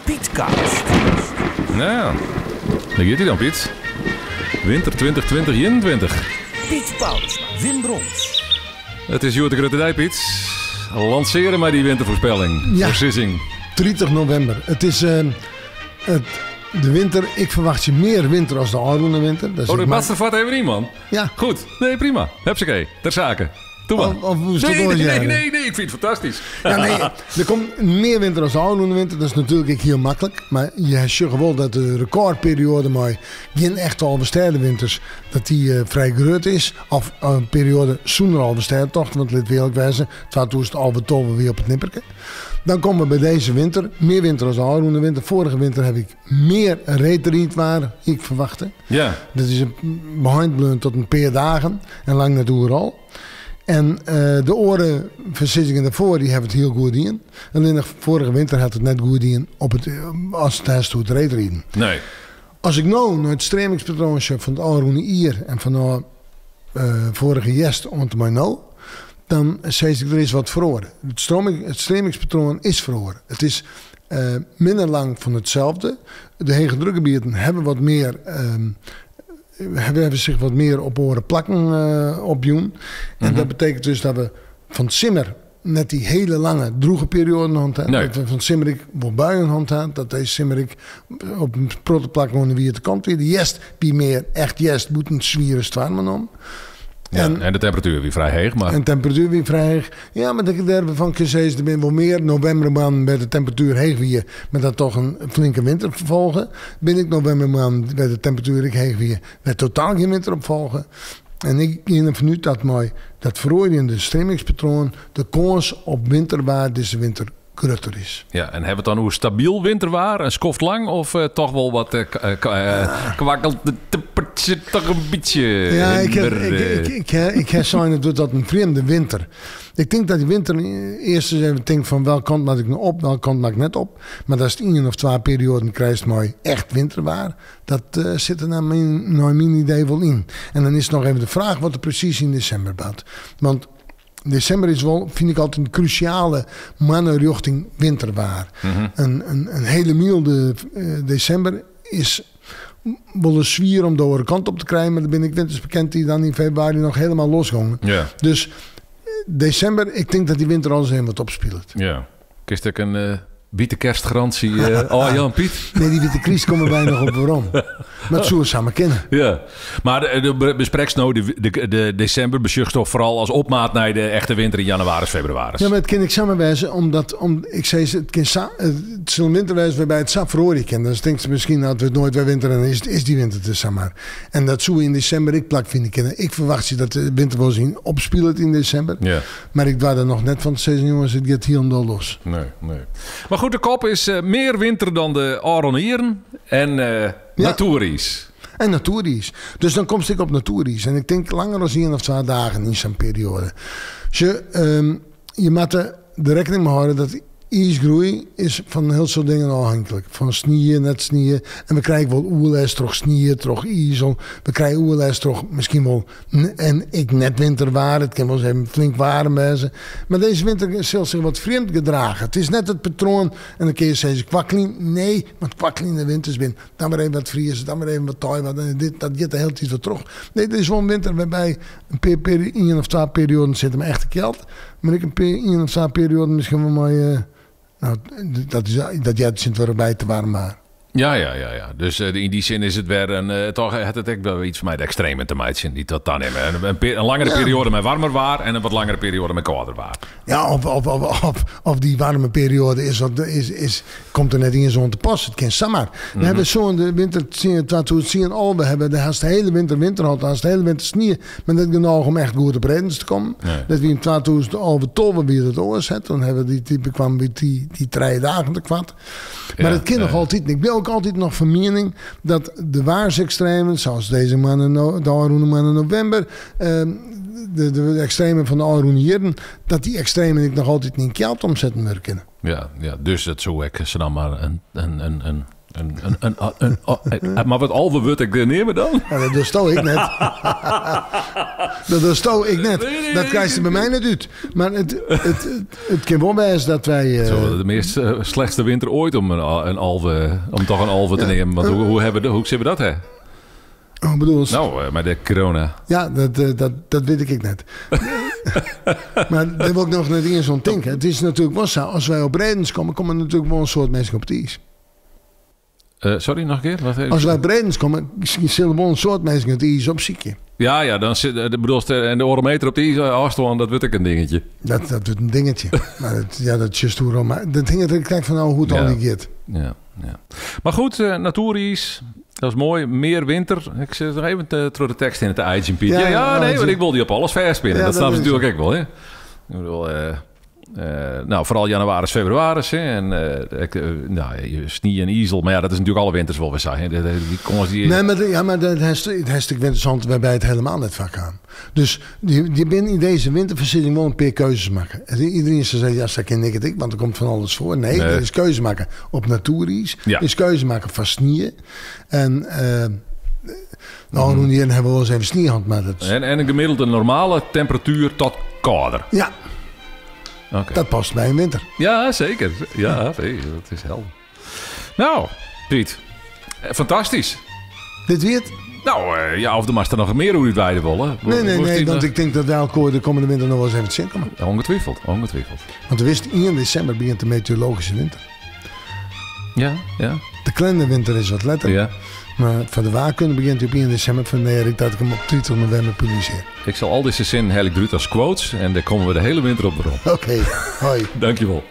Pietkast. Nou, daar gaat hij dan, Piet. Winter 2020-21. Piet Paulusma, Wim Brons. Het is Joert de Grutte Dij, Piet. Lanceren maar die wintervoorspelling. Ja. Voorzissing. 30 november. Het is de winter. Ik verwacht je meer winter als de oude winter. Dat is Oh, dat maar- past er vat even in, man. Ja. Goed. Nee, prima. Hupsakee. Ter zake. Doe maar. Of moest het Nee, ooit nee, nee, jaren? nee, nee, ik vind het fantastisch. Ja, nee, er komt meer winter als de oude winter. Dat is natuurlijk ook heel makkelijk. Maar je ziet wel dat de recordperiode maar geen echte Alversterdenwinters, dat die vrij groot is. Of een periode zonder Alversterdentocht, want let wil ik wijzen, 2011 weer op het nipperke. Dan komen we bij deze winter. Meer winter als de oude winter. Vorige winter heb ik meer reetriet waar ik verwachtte. Dat is een behindbleun tot een paar dagen en lang net overal. En de oren verzittingen daarvoor, die hebben het heel goed in. Alleen nog vorige winter had het net goed in op het, als het huis toe het reetrieden. Als ik nou naar het stremingspatroon van het Alroene Ier en van de vorige jest ont mij nou, dan zeg ik er is wat verloren. Het stremingspatroon is verloren. Het is minder lang van hetzelfde. De hege drukgebieden hebben wat meer hebben zich wat meer op oren plakken opjoen. En dat betekent dus dat we van simmer net die hele lange droege periode handhaven. Dat we van simmerik wel buien handhaven. Dat deze simmerik op een protoplak gewoon weer te kant weer. De jest wie meer echt jest moet een zwieren stwarmen om. Ja, en de temperatuur weer vrij heeg, maar En de temperatuur weer vrij heeg. Ja, maar de derde van K6, er ben wel meer. Novembermaand werd de temperatuur heeg weer, maar dat toch een flinke winter vervolgen. Ben ik novembermaand werd de temperatuur ik heeg weer, werd totaal geen winter opvolgen. En ik ging ervan uit dat mooi dat verrooiende stremingspatroon de kans op winterwaar deze winter groter is. Ja, en hebben we het dan hoe stabiel winterwaar, een skoft lang of toch wel wat kwakkelt de temperatuur toch een beetje? Ja, minder, ik heb zo'n dat dat een vreemde winter. Ik denk dat die winter eerst eens even denkt van welke kant maak ik nou op, welke kant maak ik net op. Maar dat is het 1 of 2 perioden krijgt mooi echt winterwaar. Dat zit er naar mijn idee wel in. En dan is nog even de vraag wat er precies in december baat. Want december is wel, vind ik altijd een cruciale mannenrichting winterwaar. Een hele milde december is wel een zwier om de andere kant op te krijgen. Maar dan ben ik winters bekend die dan in februari nog helemaal losgingen. Dus december, ik denk dat die winter alles helemaal wat opspeelt. Ja. Kist ik een witte kerstgarantie oh, Jan Piet? Nee, die witte kries komen wij nog op waarom. Maar het zullen we samen kennen. Ja, maar de bespreksno, de december bezucht toch vooral als opmaat naar de echte winter in januari, februari. Ja, maar het kan ik samenwijzen, omdat, om, ik zei, het kan het is een winterwijs waarbij het sap verhoor je kent. Dus denkt ze misschien dat we het nooit weer winter en is die winter dus, zeg maar. En dat zo in december ik plak vind ik kennen. Ik verwacht je dat de winter wel zien opspelen in december. Maar ik dwaal er nog net van het seizoen, jongens, het gaat hier om los. Nee, nee. Maar goed, de kop is meer winter dan de Aronieren en natuuris. En natuuris. Dus dan kom ik op natuuris. En ik denk langer dan 1 of 2 dagen in zo'n periode. Dus je moet de rekening mee houden dat ijsgroei is van heel veel dingen afhankelijk. Van sneeuw, net sneeuw. En we krijgen wel oerles, toch sneeuw, toch ijzel. We krijgen oerles, toch misschien wel en ik net winterwaar. Het kan wel eens even flink warm wezen. Maar deze winter zal zich wat vreemd gedragen. Het is net het patroon. En dan kun je zeggen, kwakkelien. Nee, want kwakkelien de winters binnen. Dan maar even wat vriezen, dan maar even wat taai. Wat, en dit, dat gaat de hele tijd wat terug. Nee, dit is wel een winter waarbij een paar 1 of 2 perioden zitten me echt keld. Maar ik een paar, 1 of 2 perioden misschien wel mooi nou, dat is, dat jij het zit waarbij te warm maar. Ja, ja, ja, ja. Dus in die zin is het weer een toch het het ook wel iets voor mij de extreme te maken die dat dan hebben. Een langere periode met warmer waar en een wat langere periode met kouder waar. Ja, of die warme periode komt er net in zo'n te pas. Het kan zomaar. We hebben zo'n de winter zien, dat we zien al, we hebben de haast de hele winter winter gehad, de haast de hele winter sneeuw, maar net genoeg om echt goed op redens te komen. Dat we in 2012 weer het oor zetten, dan hebben we die type kwam weer die 3 dagen te kwad. Maar dat kan nog altijd. Ik ben ook altijd nog van mening dat de waarsextremen, zoals deze maanden de Arroene maanden november, de extremen van de Arroene jaren, dat die extremen ik nog altijd niet geld omzetten moeten kunnen. Ja, ja, dus dat zou ik ze dan maar Een, een, een, een, maar wat alve wurd ik nemen dan? Ja, dat sto ik net. Dat sto ik net. Dat krijg je bij mij net uit. Maar het kan wel best dat wij... Zo, de meest slechtste winter ooit om een alve, om toch een alve te nemen. Want hoe zitten we dat, hè? Hoe bedoel je? Nou, met de corona. Ja, dat weet ik net. Maar daar wil ik nog net eens aan denken. Het is natuurlijk wel zo, als wij op Bredens komen, komen er natuurlijk wel een soort mensen op het ijs. Sorry, nog een keer? Wat, Als wij op Bredens komen, zullen we een soort mensen het ijs op ziekje. Ja, dan zit de, bedoel, en de orometer op de ijs afstand, dat wordt ook een dingetje. Dat wordt een dingetje. Maar dat is juist hoe, maar dat hing er kijk van nou hoe het al niet gaat. Ja, ja. Maar goed, natuurijs, dat is mooi. Meer winter. Ik zit nog even door de tekst in het eitje, Piet. Ja, ja, nee, want ik wil die op alles verspinnen. Ja, dat snap ik natuurlijk ook wel, hè. Ik bedoel, nou, vooral januari, februari. Hè, en nou, snie en ijzel. Maar ja, dat is natuurlijk alle winters wel weer zo. Hè. Die komens die... Nee, maar, ja, maar dat is het interessant waarbij het helemaal net vaak aan. Dus die binnen in deze winterverzitting wel een paar keuzes maken. En iedereen zou zeggen, ja, dat ken ik het ik, want er komt van alles voor. Nee, er is keuze maken op natuurijs. Er is keuze maken van snieën. En... nou, hier hebben we wel eens even sneeuwhand, maar dat... En een gemiddelde normale temperatuur tot kouder. Ja. Okay. Dat past bij een winter. Ja, zeker. Ja, nee, dat is helder. Nou, Piet. Fantastisch. Dit weer het? Nou, ja, of er mag er nog meer hoe het willen. Nee, want ik denk dat wij elkaar de komende winter nog wel eens even zien komen. Ongetwijfeld, ongetwijfeld. Want we wisten 1 december begint de meteorologische winter. Ja, ja. De kleine winter is wat letter. Ja. Maar voor de waarkunde begint op 1 december. Vandaar ik dat ik hem op 30 november publiceer. Ik zal al deze zinnen heel drukt als quotes. En daar komen we de hele winter op rond. Oké, hoi. Dankjewel.